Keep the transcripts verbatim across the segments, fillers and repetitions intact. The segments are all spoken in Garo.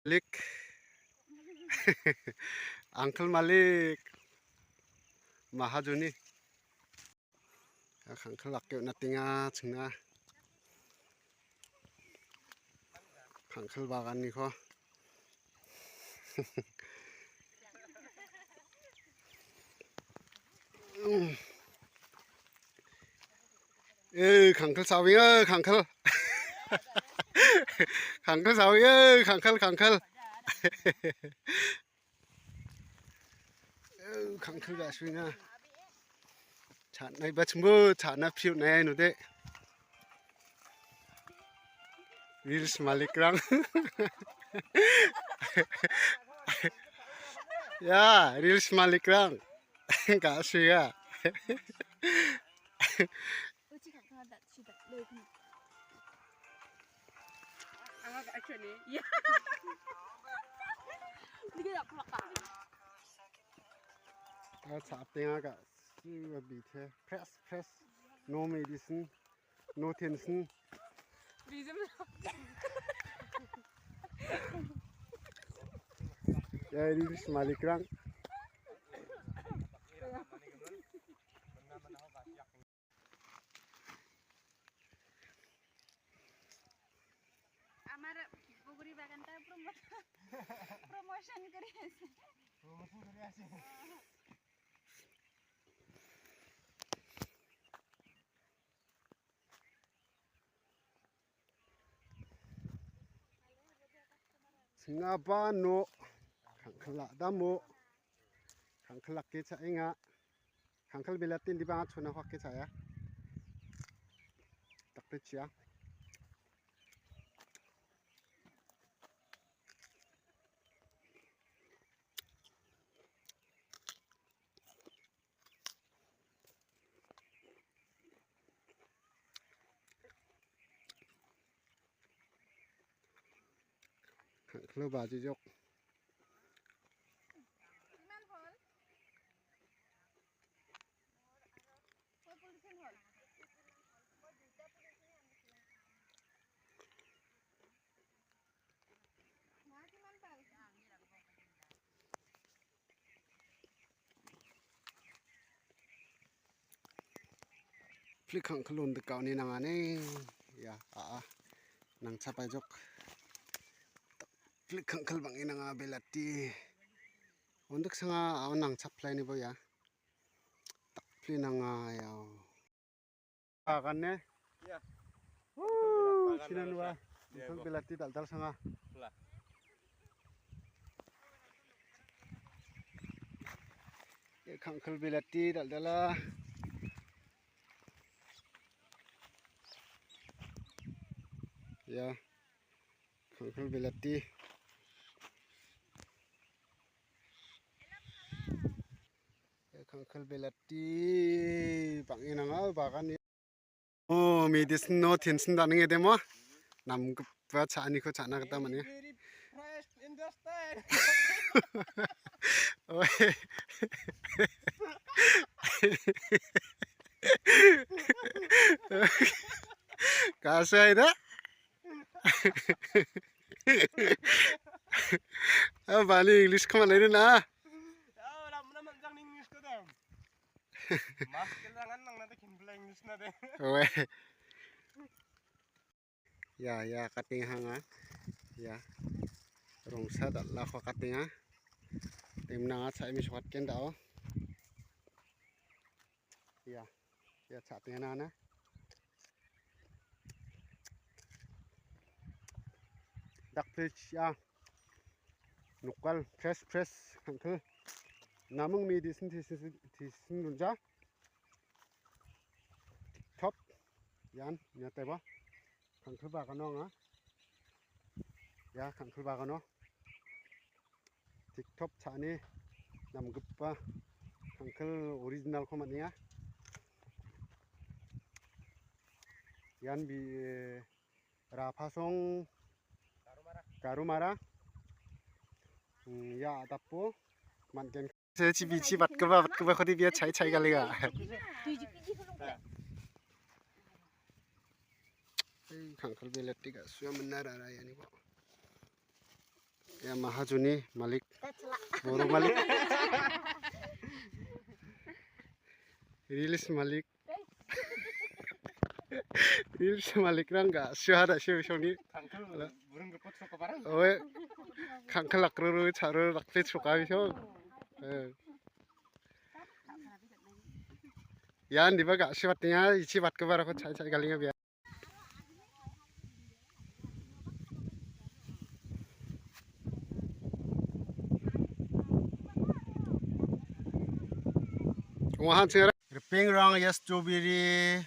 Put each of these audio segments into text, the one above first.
Malik. Uncle Malik. Mahajoni. Ya, kangkal lake on·atenga chingna. Kangkal baganniko. Eh, kangkal sawing, eh, kangkal. Kangkal sawing, eh, kangkal, kangkal. Eh, kangkal ga·suenga. Cha·naiba chimbo, cha·na piu nai node. Reels malikrang. Ya, reels malikrang. Ga·suenga. Anga cha·atenga ga·suba bite. Fresh, fresh. No medicine, no tension. Ya, ini malikrang. আমার বগরি বাগানটা প্রমোশন করে আছে। প্রমোশন করে আছে। Singaba no kangkal a·damo kangkal lake cha·enga. Kangkal belati indiba anga chonako ake cha·a. Dakpechia. Kangkalo bajijok. Plik kangkal on·dikani nangani. Ya, a·a. Nangchapaijok. Plik kangkal bang·e nanga belati. On·diksanga a·o nangchaplainibo ya. Dakpli nanga ya. Bagan ne? Iya. Wuh, bagan sinan nang wa. Iya, kangkal belati dal·dal sanga. Lah. Ya, kangkal belati dal·dala. Ya. Kangkal belati. Kangkal belati bang·e nanga bagan. Oh, medicine no tension daning edemo. Namgipa cha·aniko cha·na gita man·enga. Very fresh, understand? Oe. Kasih aja. Ah, bani English ko manai na. Ya, ramna manjang English ko dam. Mas kelangan nang nade kin bela English nade. Oe. Ya, ya, kating hanga. Ya. Rongsa dal·ako katenga. Temnanga cha·e mesokat ken dao. Ya. Ya, cha·tenga na. Dak fresh ya. Lokal fresh fresh kangkal. Naming medicine tisin tisin dunja. Top. Ian, ian teba. Kangkal bagano anga. Ya, kangkal bagano. Tiktop cha·ani namgipa kangkal original-ko man·enga. Ian bi-, Rapasong Garumara. Mm, ia a·dapo man·gen. Se chi bichi batgipa, batgipa kode bia chai chai galega. Ei, kangkal belati ga·sua minna rara ianiko. Ya, mahajoni malik. Boro malik. Reels malik. Reels malik rang ga sio hada sio soni. Kangkal burung gepot sok barang. Oe. Kangkal lakruru charu lakte sok abi so. Eh. Yan diba ga sio batinga ichi bat ke bara ko chai chai galinga bia. Wahan sing ripeng rang ya strawberry,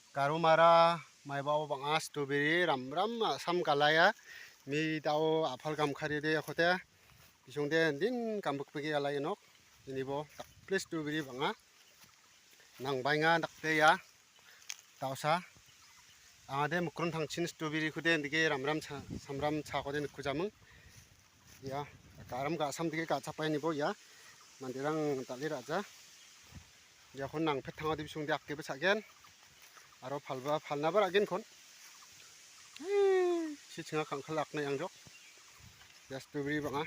karomara, maibao bang·a strawberry, ram ram a·sam galaya, mi dao apal gam kari de akote, bisong de din gambik bigi galai nok, ini bo dakple strawberry bang·a, nang bainga dakte ya. Dausa. Angade mukron tangchin strawberry-kode indike ramram cha-, samram chakode nikujaming. Ia, garam ga·sam dike ga·chapai nibo ia. Manderang dal·e ra·ja. Iakon nangpet tangode bisongde akgebe cha·gen. Aro palba, palnaba ra·genkon. Hi, si chinga kangkal akna yang jok. Ia strawberry bang·a.